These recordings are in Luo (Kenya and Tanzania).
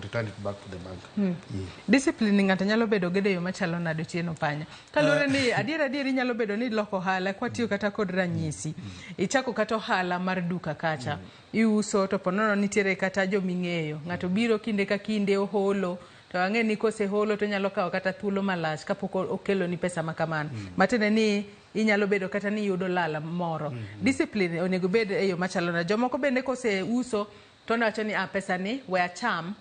return it back to the bank. Yeah. Discipline ng'ato nyalo bedo godo e yo machalo nade, Otieno Panya? Kaluwore ni adier adier inyalo bedo ni iloko ohala kwatiyo kata kod ranyisi. Ichako kata ohala mar duka kacha. Iuso to ponono nitiere kata joming'eyo. Ng'ato biro kinde ka kinde oholo to ang'e ni koseholo to onyalo kawo kata thuolo malach kapok okeloni pesa ma kamano. Matiende ni inyalo bedo kata ni iyudo lal moro. Discipline onego bed e yo machalo nade? Jomoko bende koseuso to owacho ni ah, pesa ni we acham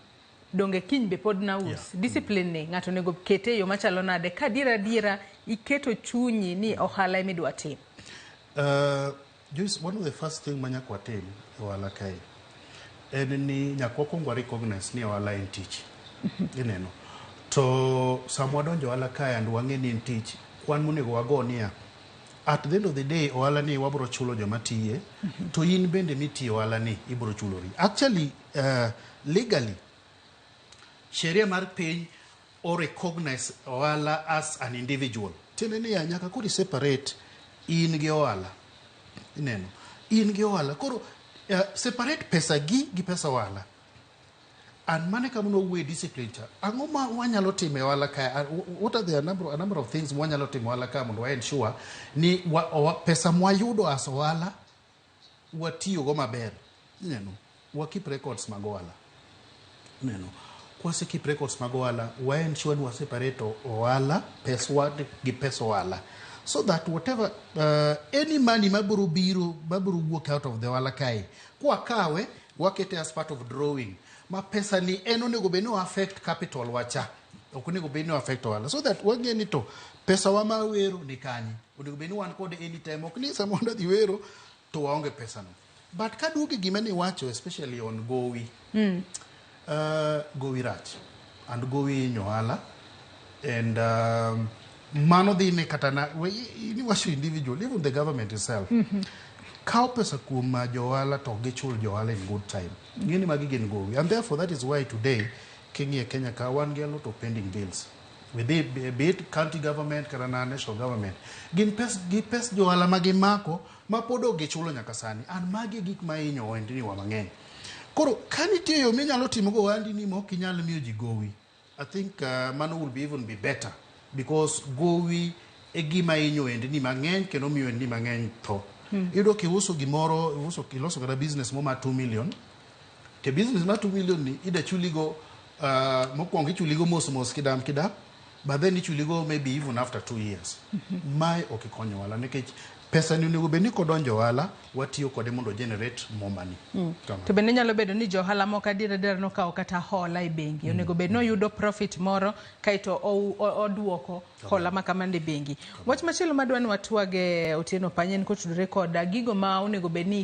donge kiny be pod naus. Discipline ni ng'ato onego kete e yo machalo nade ka adiera adiera iketo chunyi ni ohala emidwa tim? Joyce, one of the first thing ma nyaka watim e ohala kae en ni nyaka wakwong wa recognize ni ohala en tich. Ineno. To sama wadonjo ohala kae and wang'e ni en tich, kwan monego wago niya, at the end of the day ohala ni wabro chulo joma tiye, to in bende mitiyo ohala ni ibro chulori. Actually, legally, sheria mar piny o recognize ohala as an individual. Tiende niya, nyaka koro i separate in gi ohala. Ineno. In gi ohala. Koro separate pesa gi pesa ohala. And mano e kama nwawuoye discipline cha. Ang'o ma wanyalo timo e ohala kae? What are the a number of things mwanyalo timo e ohala kae mondo wa ensure ni pesa mwayudo as ohala watiyogo maber. Ineno. Wa keep records mag ohala. Ineno. Kwase keep records mag ohala, wa ensure ni wa separate ohala, peswa gi pesa ohala. So that whatever, any money mabiro biro, mabiro wuok out of the ohala kae, kwakawe, wakete as part of drawing. Ma pesa ni en onego bed ni o affect capital wacha. Ok onego bed ni o affect ohala. So that wang'e ni to pesa wa mar wero ni kanye. Onego bed ni wan kode anytime. Ok ni sama wadhi wero to waonge pesa no. But kaduogo e gima niwacho, especially on gowi. Gowi rach. And gowi hinyo ohala. And mano dhi ne kata na, niwacho individual, even the government itself. Kawo pesa kuom jo ohala to ok gichul jo ohala in good time. Ng'e ni magi gin gowi. And therefore that is why today, king'iyo Kenya ka wan gi a lot of pending bills. With it, be it county government kata na national government. Gin pes, gi pes jo ohala ma gimako ma pod ok gichulo nyaka sani. And magi e gik ma hinyo ohendni wa mang'eny. Koro ka nitie yo minyalo timogo ohandi ni ma ok inyal miyo ji gowi, I think mano will be even be better because gowi e gima hinyo ohendni mang'eny kendo miyo ohendni mang'eny tho. Iyudo kiuso gimoro, iuso, iloso kata business mo mar 2 million, to business mar 2 million ni ida chuligo mokwongo ichuligo mos mos kidam kidam, but then ichuligo maybe even after 2 years. Mae ok ikonyo ohala nikech pesa ni onego bed ni kodonjo ohala watiyo kode mondo generate more money. Kamano. To bende nyalo bedo ni jo ohala moko adier adier nokawo kata hola e bengi. Onego bed ni oyudo profit moro kaeto oduoko hola ma kamano e bengi. Wach machielo madwa ni watwage, Otieno Pany, en kotudore kod gigo ma onego bed ni